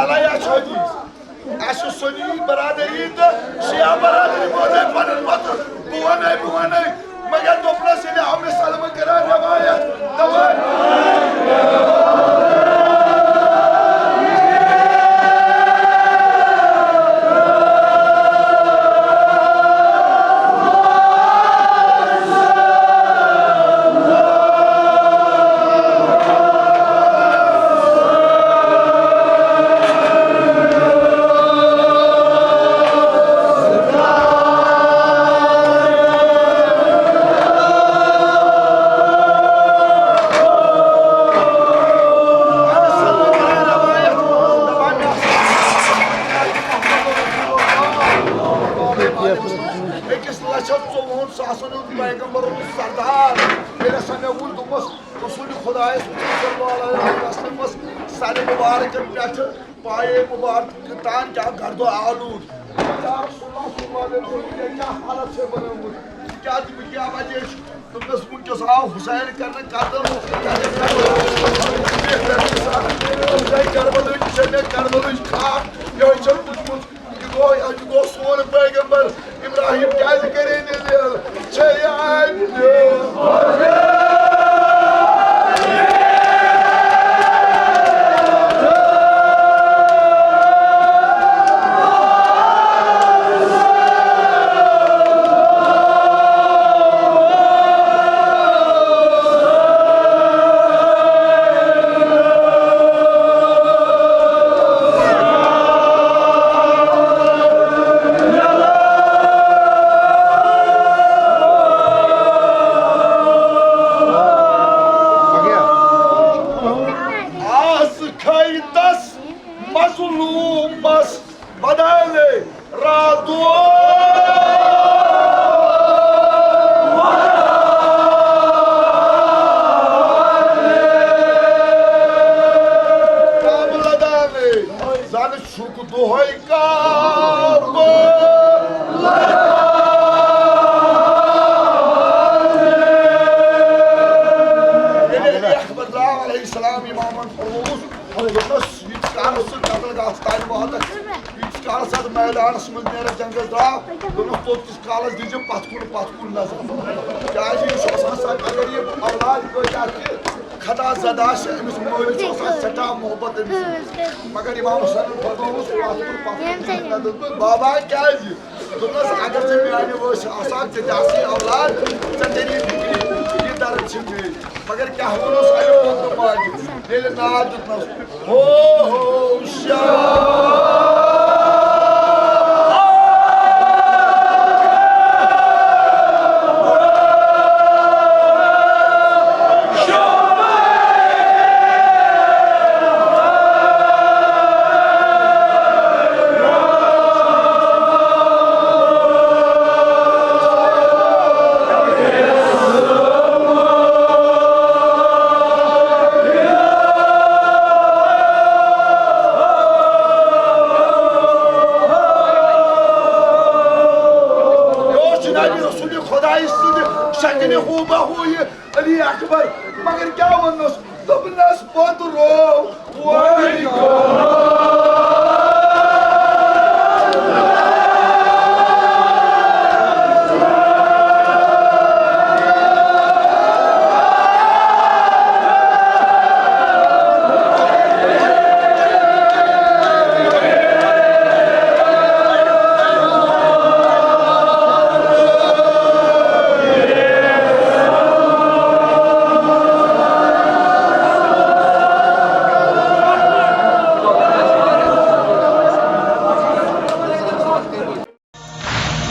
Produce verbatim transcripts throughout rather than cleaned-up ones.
اللہ یا چھٲتی۔ اَسہِ چھُ سُنی برادری تہٕ شیعہ برادری بوزے پنُن پتہٕ۔ بہٕ وَنَے، بہٕ وَنَے، مگر دوٚپنَس ییٚلہِ آو مےٚ سلمہٕ کران رٮ۪وایت، دَپان، أکِس لَچھَس ژوٚوُہَن ساسَن ہُنٛد پیغمبر اوس سردار۔ ییٚلہِ ہسا مےٚ وُچھ، دوٚپمَس، رسول خدایَس صلی اللہ علیہ وسلمَس سَرِ مُبارکَن پٮ۪ٹھ پایے مُبارک تان کیٛاہ گردو آلوٗد۔ یا رسول اللہ صلی اللہ علیہ وسلم، یہِ کیٛاہ حالت چھےٚ بنٲومٕژ؟ یہِ کیٛاہ، یہِ کیٛاہ وجہ چھُ؟ دوٚپنَس، وٕنکیٚس آو حسین کرنہٕ قتل۔ کربلٕچ چھےٚ مےٚ کربلٕچ خاک، یِہوٚے چھَم وٕچھمُت۔ یہِ گوٚو، یہِ گوٚو سون پیغمبر ابراہیم کیٛازِ کرے نہٕ ذِل؟ چھے یہِ آمہِ آز کھیتس مظلومس بدلے راتو۔ قابل دانے زن چھُکھ دۄہے کعبہٕ۔ ییٚلہِ علی اکبر درٛاو علیہ السلام امامن فرمووُس، دوٚپنس، ییٖتِس کالس ژٕ قتل گاہس تانۍ واتکھ، ییٖتِس کالس اتھ میدانس منٛز نیرکھ جنگس درٛاو، دوٚپنس، توٚتتِس کالس دیٖزِ پتھ کُن، پتھ کُن نظر۔ کیازِ یہِ چھُ آسان سخ، اگر یہِ اولاد کٲتیٛاہ تہِ خطا زدہ آسہِ، أمِس مٲلِس چھُ آسان سٮ۪ٹھاہ محبت أمِس سۭتۍ۔ مگر امام حسنن فرمووُس، پتھ کُن، پتھ کُن، نظر۔ دوٚپمَس، بابا، کیازِ؟ دوٚپنَس، اگر ژےٚ میانہِ وٲنٛسہِ آسہٕ ہا، ژےٚ تہِ آسہٕ ہے اولاد، ژےٚ تیٚلہِ یہِ فِکرِ، یہِ درد چھِ میٲنۍ۔ مگر کیٛاہ ووٚنُس اَمہِ پوٚت تہٕ ماجہِ؟ ییٚلہِ ناد دیُتنَس، ہو ہو شاہ۔ یہِ اوس جناب رسول خدایہِ سٕنٛدِ شکلہِ ہوٗ بہ ہوٗ یہِ علی اکبر، مگر کیٛاہ ووٚنُس؟ دوٚپنَس، پوٚت روو وۄنۍ۔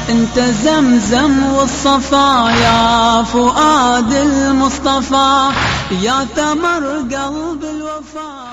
انت زمزم والصفا يا فؤاد المصطفى، يا ثمر قلب الوفا.